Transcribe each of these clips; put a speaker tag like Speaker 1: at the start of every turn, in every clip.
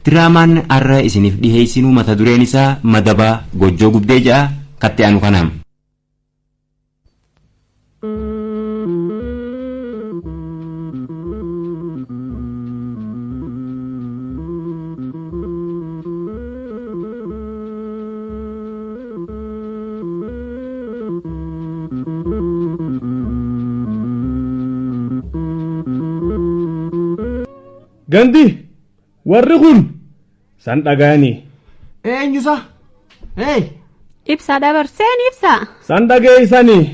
Speaker 1: Diraamaan har'a isiniif dhiheessinuu mata dureen isaa Madabaa Goojjoo Gubdee ja'a katte anu kanaam.
Speaker 2: Gandi warri kun san dhaga'anii.
Speaker 3: Eenyusa? Hey!
Speaker 4: Ibsaa dabarseen ibsaa.
Speaker 2: San dhageessanii.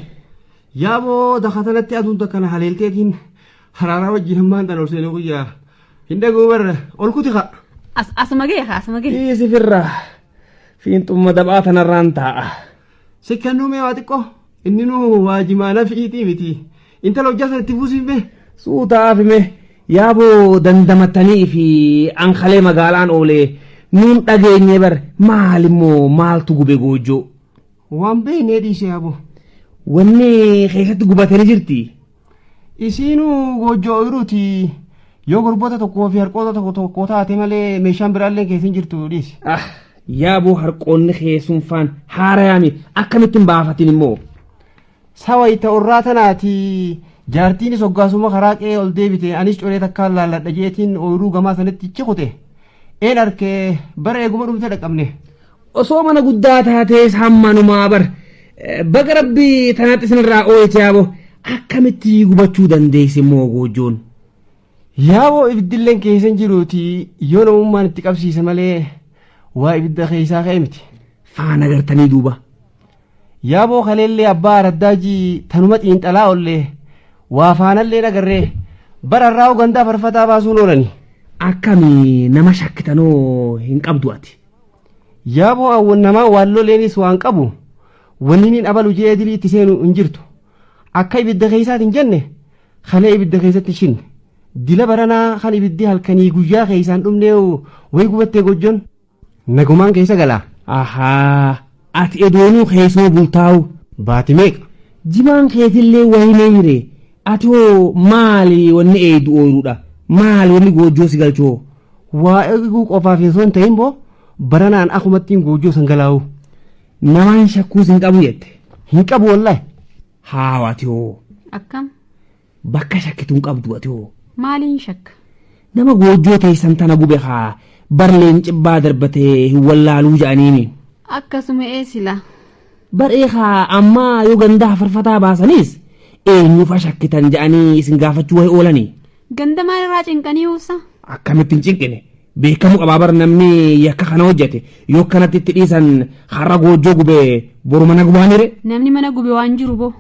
Speaker 3: Yaaboo dakatanatti aduun takkana haleelteetiin haraaraa wajjin hammaan tan ol seenuu guyyaa. Hin dhaguu barra ol kuti qa.
Speaker 4: As asuma gee asuma gee.
Speaker 2: Dhiisi firraa fiinxumma dabaa tanarraan taa'a.
Speaker 3: Sikkannuu mee waa xiqqoo inni nuu waajimaana fiitii miti. Intala hojjaa sana itti fuusiif mee.
Speaker 2: Suutaaf mee yaaboo dandamatanii fi ankalee magaalaan oolee nuun dhageenye bar maalimmoo maaltu gube goojjoo.
Speaker 3: Waan beeknee dhiise yaaboo.
Speaker 2: Wanni keessatti gubatanii jirti.
Speaker 3: Isiinuu goojjoo ooyiruuti. Yoo gurboota tokkoo fi harqoota tokko tokko taate malee meeshaan biraallee keessa hin jirtu dhiisi.
Speaker 2: Ah, yaaboo harqoonni keessumfaan haarayaami akkamittiin baafatin immoo.
Speaker 3: Sawa itti orraa tanaati jaartiinis hoggaasuma karaa qe'ee ol deebite anis coree takkaan laalladha jeetiin ooyiruu gamaa sanitti cikute. Een arkee bara eeguma dhumte dhaqabne.
Speaker 2: Osoo mana guddaa taatees hammanumaa bar baga rabbii tanatti isinirraa ooyite yaaboo akkamitti gubachuu dandeesse immoo goojjoon.
Speaker 3: Yaaboo ibiddilleen keessa hin jiruuti yoo namummaan itti qabsiise malee waa ibidda keessaa ka'e miti.
Speaker 2: Faana gartanii duuba.
Speaker 3: Yaaboo kaleellee abbaa araddaajii tanuma xiinxalaa ollee waa faanallee dhagarree bara irraa gandaa farfataa baasuun oolani.
Speaker 2: Akkami nama shakkitanoo hin qabdu ati.
Speaker 3: Yaaboo awwan namaa waan loleenis waan qabu wanni niin abalu jee dilii itti seenu hin jirtu. Akka ibidda keessaati hin jenne kalee ibidda keessatti shinne. Dila baranaa kan ibiddi halkanii guyyaa keessaan dhumnee wayi gubattee gojjoon nagumaan keessa galaa.
Speaker 2: Ahaa ati edoonuu keessoo bultaa'u.
Speaker 3: Baati meeqa?
Speaker 2: Jimaan keetillee wayinee hire ati hoo maali wanni eedu ooyiruudha maali wanni goojjoo si galchoo.
Speaker 3: Waa eeguu qofaaf osoo hin ta'in boo baranaan akumattiin goojjoo san galaa'u.
Speaker 2: Namaan shakkuus hin qabu jette.
Speaker 3: Hin qabu wallaahi.
Speaker 2: Haawa ati hoo
Speaker 4: Akkam
Speaker 2: bakka shakkitu hin qabdu ati hoo.
Speaker 4: maaliin shakka?
Speaker 2: Nama goojjoo teessan tana gube haa barleen cibbaa darbatee hin wallaaluu jedhaniini.
Speaker 4: Akkasuma eesila.
Speaker 2: Bar'ee haa ammaa yoo gandaa farfataa baasanis eenyufa shakkitan jedhanii isin gaafachuu wayi oolanii.
Speaker 4: Ganda maalirraa cinqanii uwwisa?
Speaker 2: Akkamitti hin cinqine beekamu qabaa bar namni yakka kana hojjete yoo kanatti itti dhiisan har'a goojjoo gube boru mana gubaanire.
Speaker 4: Namni mana gube waan jiru boo.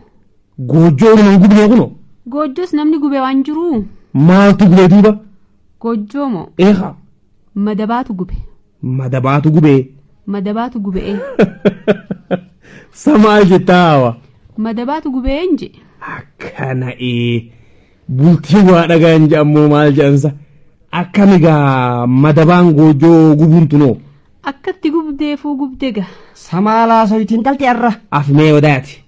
Speaker 2: Goojjoo nama hin gubne kuno
Speaker 4: Goojjoos namni gube waan jiru.
Speaker 2: maaltu gube duuba
Speaker 4: Goojjoo moo
Speaker 2: eeha
Speaker 4: madabaatu gube.
Speaker 2: madabaatu gube
Speaker 4: Madabaatu gube ee.
Speaker 2: Samaa jettaawa.
Speaker 4: Madabaatu gube een je.
Speaker 2: Akkana ee bultii waa dhagaan jedhamu maal jedhansa akkami gaa madabaan goojjoo gubuun tunoo
Speaker 4: Akkatti gubdeefuu gubde ga.
Speaker 3: Samaalaa soyitiin dhalti arra.
Speaker 2: afmee wadaati.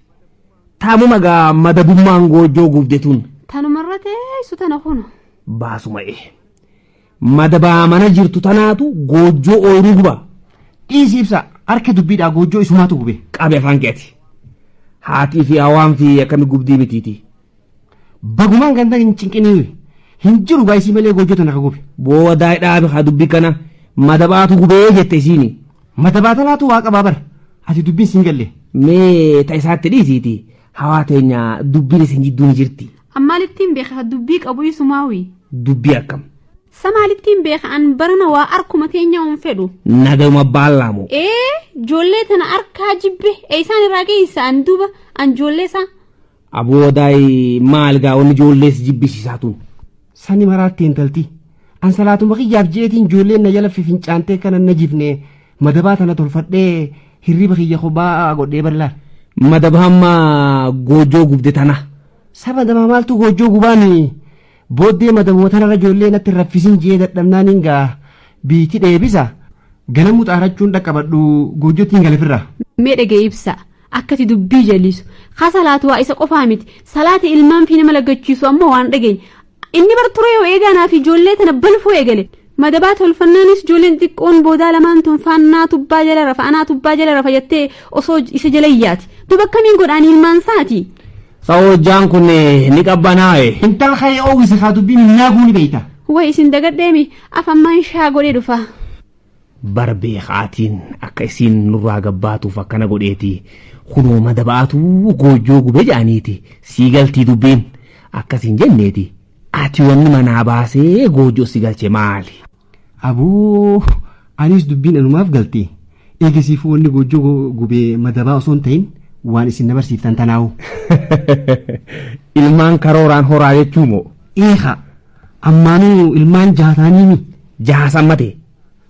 Speaker 2: Taamuma gaa madabummaan goojjoo gubde tun
Speaker 4: Tanumarra teessu tana kuno.
Speaker 2: baasuma ee. Madabaa mana jirtu tanaatu goojjoo ooyiruu guba
Speaker 3: Dhiisi ibsa harka dubbiidhaa goojjoo isumaatu gube.
Speaker 2: qabe afaan keeti. Haatii fi hawaan fi akkami gubdii mitiiti.
Speaker 3: Bagumaan ganda hin cinqinii hin jiru baay'isii malee goojjoo tana ka gube.
Speaker 2: Boodaa dhaabe haa dubbii kana madabaatu gubee jette isiini.
Speaker 3: Madabaa tanaatu waa qabaa bara ati dubbiin siin galle.
Speaker 2: Mee ta isaatti dhiisiiti hawaa teenya dubbiin isin jidduu ni jirti.
Speaker 4: Ammaalittiin beeka dubbii qabu isumaawi.
Speaker 2: Dubbii akkam
Speaker 4: Samaalittiin beeka an barana waa arkuma teenya hin fedhu.
Speaker 2: nagayuma baallaamu.
Speaker 4: Ee ijoollee tana arkaa jibbe isaan irraa geessa an duuba an ijoollee isaa.
Speaker 2: Aboodaay maal gaa wanni ijoollees jibbisiisaa tun.
Speaker 3: Sani maraatti intalti. An salaatuma kiyyaaf jeetiin ijoolleen na jala fifincaantee kana na jifne madabaa tana tolfadhee hirriba kiyya kophaa godhee bal'aan.
Speaker 2: Madaba hamma goojjoo gubde tana.
Speaker 3: Saba namaa maaltu goojjoo gubaani booddee madabuma tanarra ijoollee natti raffisin jee dadhabnaan gaa biitti dheebisa ganamuu xaarachuun dhaqqabadhu goojjootti hin galifirra.
Speaker 4: Mee dhagee ibsa akkati dubbii jallisu ka salaatu waa isa qofaa miti salaata ilmaan fi nama laggachiisu ammoo waan dhageenye inni bar ture yoo eegaanaa fi ijoollee tana balfoo eegale Madabaa tolfannaanis ijoolleen xiqqoon boodaa lamaan tun faannaa tubbaa jala rafa anaa tubbaa jala rafa jettee osoo isa jala iyyaati. Duba akkamiin godhaan ilmaan isaati?
Speaker 2: Sa'oojjaan kun ni qabbanaa'e.
Speaker 3: Intal ka'ee oowwise haa dubbiin hin naaguuni beeyta.
Speaker 4: Way isin dagadheemi afammaan shaa godhee dhufa.
Speaker 2: Bar beekaatiin akka isiin nurraa gabbaatuuf akkana godheeti. Kunoo madabaatu goojjoo gube jedhaniiti. Sii galtii dubbiin akkasiin jenneeti. Ati wanni manaa baasee goojjoo si galche maali?
Speaker 3: Aboo anis dubbiin anumaaf galti. Eegasiifuu wanni goojjoo gubee madabaa osoo hin ta'in waan isin na barsiiftan tanaa'u.
Speaker 2: Ilmaan karooraan horaa jechuu moo?
Speaker 3: Eeha ammaanuu ilmaan jaataaniimi.
Speaker 2: Jaasammate.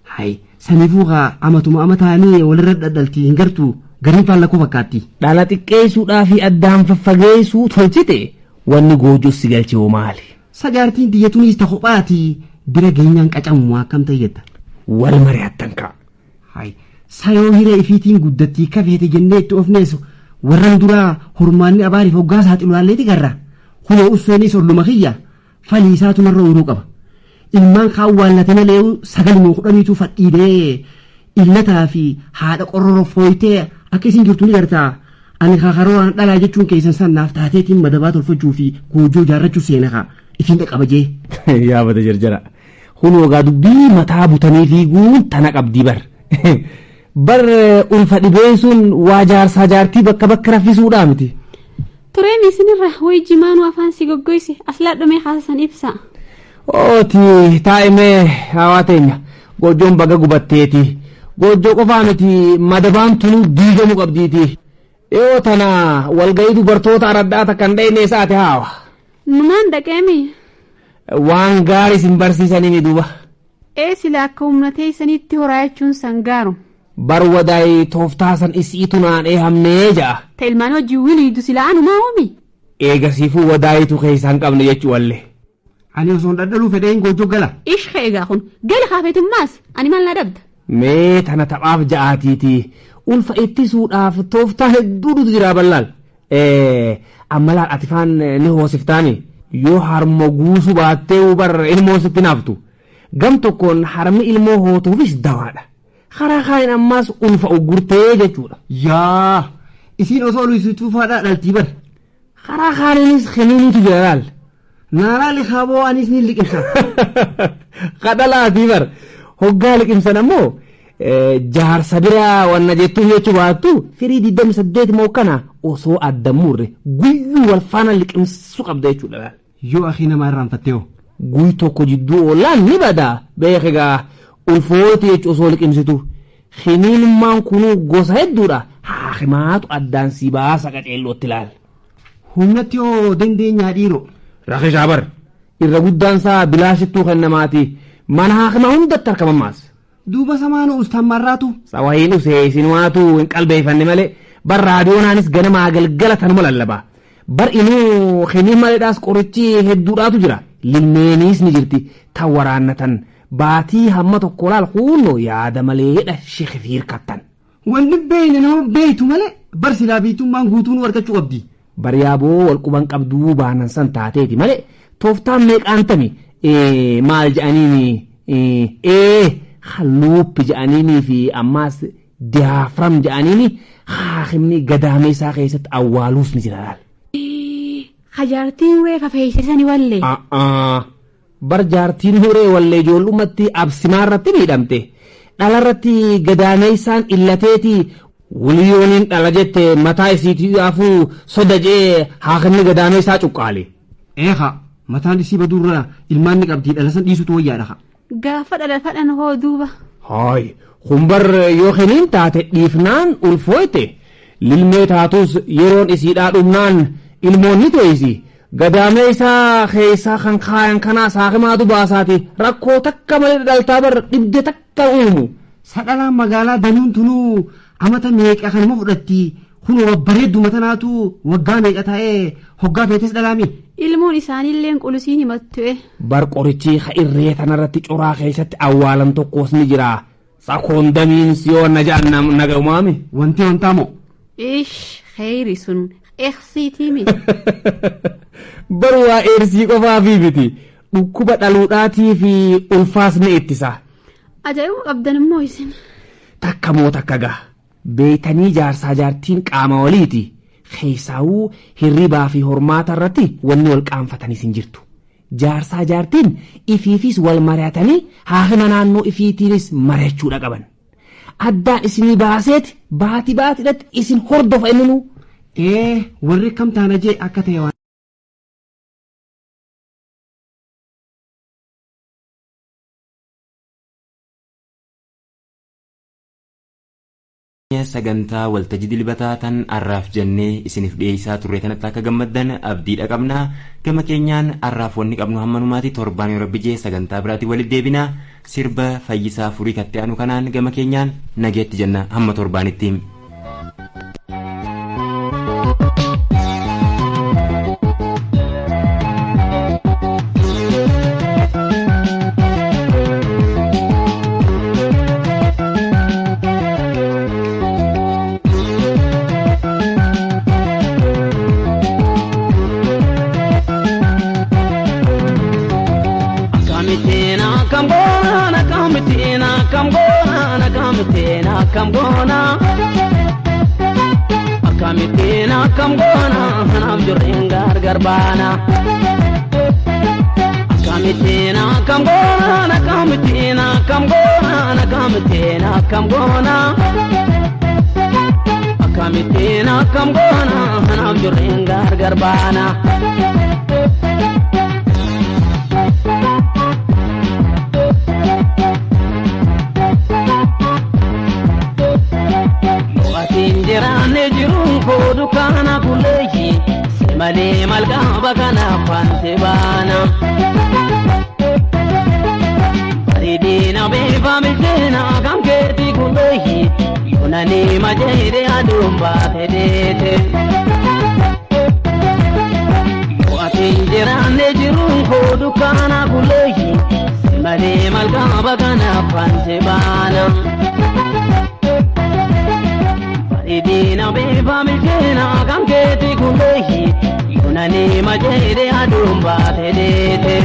Speaker 3: Hai saniifuu haa amatuma amataanii walirra dhadhalti hin gartuu gariin faallakuu fakkaatti.
Speaker 2: Dhala xiqqeessuudhaa fi addaan faffageessuu tolchite wanni goojjoo si galche hoo maali?
Speaker 3: Sagaartiin tiyyatuunis ta kophaati bira geenyaan qacamu akkam ta'e jetta.
Speaker 2: Wal mari'attan ka'a.
Speaker 3: Hai sayoo hiree ifiitiin guddattii kafeete jennee itti ofnees warran duraa hormaanni abaariif hoggaa saaxilulaalleeti garra. Kunoo uffeenis olluma kiyya falii isaatu narra uuruu qaba. Ilmaan kaan waallate malee sagaluma kudhaniitu fadhiidee illataa fi haadha qororofooytee akka isin jirtu ni gartaa. Ani kakaroo dhalaa jechuun keessan sannaaf taateetiin madabaa tolfachuu fi goojjoo ijaarrachuu seena kaa ifiin dhaqqaba jee.
Speaker 2: Yaabata jarjara. Kunoo gaa dubbii mataa butanii fiiguun tana qabdii bar. Bar ulfa dhibeen sun waa jaarsaa jaartii bakka bakka raffisuudhaa miti.
Speaker 4: Tureen isinirra wayi jimaanuu afaan si goggoyse as laadhumee haasasan ibsa.
Speaker 2: Ooti taa'imee hawaa teenya goojjoon baga gubatteeti. Goojjoo qofaa miti madabaan tunuu diigamuu qabdiiti. Dhiyoo tana walga'ii dubartoota araddaa takka hin dhayne isaati haawa.
Speaker 4: Numaan dhaqeemi.
Speaker 2: Waan gaarii isin barsiisanii duuba.
Speaker 4: Ee sila akka humna teessanitti horaa jechuun san gaaru.
Speaker 2: Bar wadaay tooftaa san isiitu naan eehamnee ja'a.
Speaker 4: Ta ilmaan hojii wiliidu sila anumaa oomi.
Speaker 2: Eegasiifuu wadaayitu keessaa hin qabne jechuu wallee.
Speaker 3: Ani osoo hin dhadhaluu fedheen goojjoo gala.
Speaker 4: Ishee egaa kun gali kaafetummaas ani maal na dhabda.
Speaker 2: Mee tana taphaaf ja'aatiiti. Ulfa ittisuudhaaf tooftaa hedduutu jira ballaal. Amma laal ati faan ni hoosiftaani. Yoo harma guusuu baattee bar ilmoo sitti naaftu. Gam tokkoon harmi ilmoo hootuufis dawaadha. Karaa kaaniin ammaas ulfa uggurtee jechuudha.
Speaker 3: Yaa isiin osoo luisituu faadhaa dhaltii bar.
Speaker 2: Karaa kaaniinis kiniiniitu jira laal.
Speaker 3: Naalaali kaaboo anis ni liqimsa.
Speaker 2: Kadhalaatii bar hoggaa liqimsan ammoo jaarsa biraa wanna jettuuf jechuu baattu firii 28 moo kana osoo adda murre guyyuu wal faana liqimsuu qabda jechuudha laal.
Speaker 3: Yoo akii namaa irraanfattee hoo.
Speaker 2: Guy tokko jidduu oollaan ni bada beekegaa ulfooti jechu osoo liqimsitu. Kiniinummaan kunuu gosa hedduudha. Haakimaatu addaan si baasa qaceellootti laal.
Speaker 3: Humnatti hoo dandeenyaa dhiiroo.
Speaker 2: Rakishaa bar irra guddaan isaa bilaashittuu kennamaati. Mana haakimaa hundatti argamammaas.
Speaker 3: Duuba samaanuu ustaan
Speaker 2: Sawahiin usee isin waatu hin qalbeeffanne malee bar raadiyoonaanis ganamaa galgala tanuma lallaba. Bar inuu kiniin maleedhaas qorichi hedduudhaatu jira. Lilmeeniis ni jirti. Tan waraannatan baatii hamma tokko laal kunnoo yaada maleedha shikifiir kattan.
Speaker 3: Wanni beeyne nama beeytu malee bar silaa biitummaan guutuu nu argachuu qabdi.
Speaker 2: Bar yaaboo wal quban qabduu baanan san taateeti malee tooftaan meeqaan tami maal jedhaniini halluuppi jedhaniinii fi ammaas diyaafram jedhaniini haakimni gadaamee isaa keessatti awwaaluus ni jira laal.
Speaker 4: Hajaartiin reefa fe'isisanii wallee.
Speaker 2: Bar jaartiin huree wallee ijoollumatti absimaa irratti miidhamte. Dhala irratti gadaamee isaan illateeti wiliyooniin dhala jette mataa isiitii afuu soda jee haakimni gadaamee isaa cuqqaale.
Speaker 3: Eeha mataan isii baduurraa ilmaan ni qabdii dhala san dhiisutu wayyaadha.
Speaker 4: Gaafa dhala fadhan hoo duuba.
Speaker 2: Haay humbar yoo kiniin taate dhiifnaan ulfooyte lilmee taatus yeroon isiidhaa dhumnaan ilmoon ni to'isi. Gadaamee isaa keessaa kan kaayan kanaa saakimaatu baasaati rakkoo takka malee dhaltaa bar dhibde takka uumu.
Speaker 3: Sadhalaan magaalaa danuun tunuu amata meeqa kanuma fudhatti kunoo babbareedduma tanaatu waggaa meeqa taa'ee hoggaa feetes dhalaami.
Speaker 4: Ilmoon isaaniillee qulisiin himattu.
Speaker 2: Bar qorichi irree tanarratti coraa keessatti awwaalan tokkos ni jira. Sakoondamiin siyoo na ja'an nagaumaami.
Speaker 3: Wanti wantaamoo.
Speaker 4: Ish kheyri sun eegsiitiimi.
Speaker 2: Bar waa eersii qofaafi miti. Dhukkuba dhaluudhaatii fi ulfaas ni ittisa.
Speaker 4: Ajaa'ibuma qabdan immoo isin.
Speaker 2: Takka moo takka gaa. Beeytanii jaarsaa jaartiin qaama waliiti. Keessaawuu hirribaa fi hormaata irratti wanni wal qaanfatanis hin jirtu. Jaarsaa jaartiin ifiifis wal mari'atanii haakima naannoo ifiitiinis mari'achuudha qaban. Addaan isinii baaseeti baati baatidhatti isin hordofa inninu.
Speaker 3: Ee warri kam taana jee akka ta'e waan.
Speaker 1: Sagantaa waltajjii dilbataa tan arraaf jennee isiniif dhiyeessaa turre kanatti akka gammaddan abdiidha qabna. Gama keenyaan arraaf wanni qabnu hammanumaati torbaan yoo rabbi jee sagantaa biraatiin walitti deebina. Sirba fayyisaa furii katte aanu kanaan gama keenyaan nageetti jenna hamma torbaanitti.
Speaker 5: Akkam goona akkamittiin akkam goona kanaaf jirreen gargar baana. Akkamittiin akkam goona akkamittiin akkam goona akkamittiin akkam goona akkamittiin akkam goona kanaaf jirreen gargar baana. Jiraanne jiruun koo dukkaana kulleeyyi si malee maal qaba kanaaf waanti baana. Bareedina beekame seenaa kan keetii kulleeyyi yoonanii majeere aduun baate deete. Yoo ati jiraanne jiruun koo dukkaana kulleeyyi si malee maal qaba kanaaf waanti baana. Bareedina beekame seenaa kan keetii kulleeyyi yoonanii majeere aduun baate deete.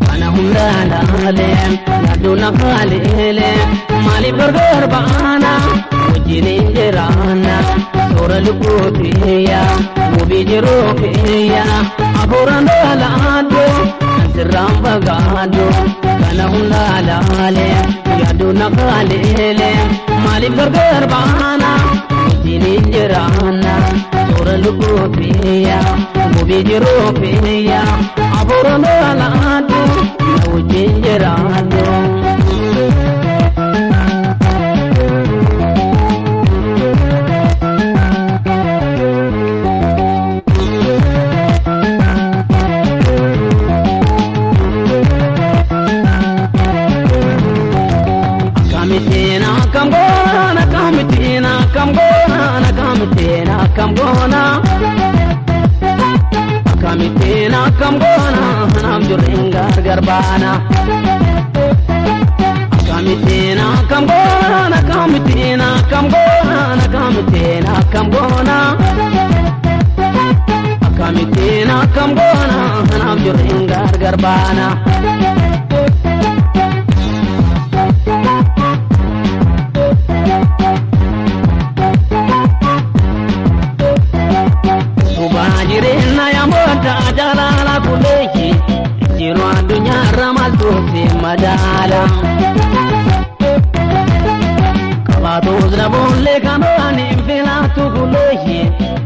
Speaker 5: Kana hundaa laalee yaaddoon afaalee maaliif gargar baana wajjin hin jiraanna soora lubbuutiyya mubii jiruufiyya afuuraan dhalaadhu kan sirraan fagaadhu kana hundaa laalee yaaddoon afaalee maaliif gargar baana wajjin hin jiraanna soora lubbuutiyya mubii jiruufiyya afuuraan dhalaadhu na wajjin jiraadhu. Akkamittiin akkam goona akkamittiin akkam goona akkamittiin akkam goona akkamittiin akkam goona kanaaf jirreen gargar baana. Akkamittiin akkam goona akkamittiin akkam goona akkamittiin akkam goona akkamittiin akkam goona kanaaf jirreen gargar baana. Jireenya yamoota jaalala kulleeyyi jiru addunyaarra maaltu si madaala. Qabaatus dhabuullee kan waan hin filaatu kulleeyyi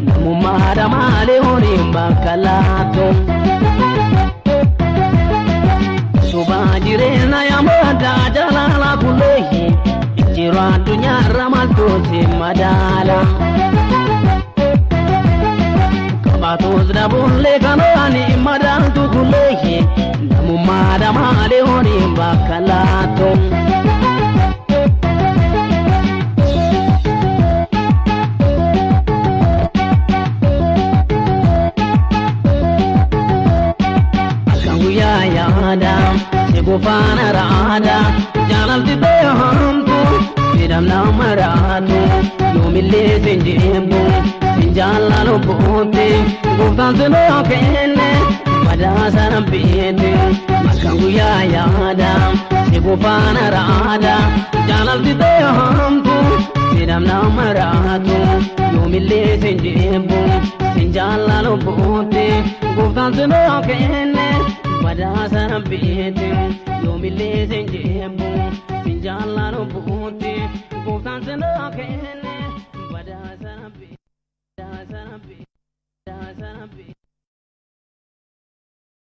Speaker 5: namummaadha malee horiin bakka laatu. Subaa jireenya yamoota jaalala kulleeyyi jiru addunyaarra maaltu si madaala. Qabaatus dhabuullee kan waan hin madaaltu kulleeyyi namummaadha malee horiin bakka laatu. Halkan guyyaa yaada si gufaana raada jaalalti ta'e hamtu Sidamna maraatu yoomillee sin jibbu sin jaalala boote gooftaan sinoo kenne badhaasa rabbiiti makkaan guyyaa yaada si gufaana raada jaalalti ta'e hamtu sidamna maraatu yoomillee sin jibbu sin jaalala boote gooftaan sinoo kenne badhaasa rabbiiti yoomillee sin jibbu sin jaalala boote.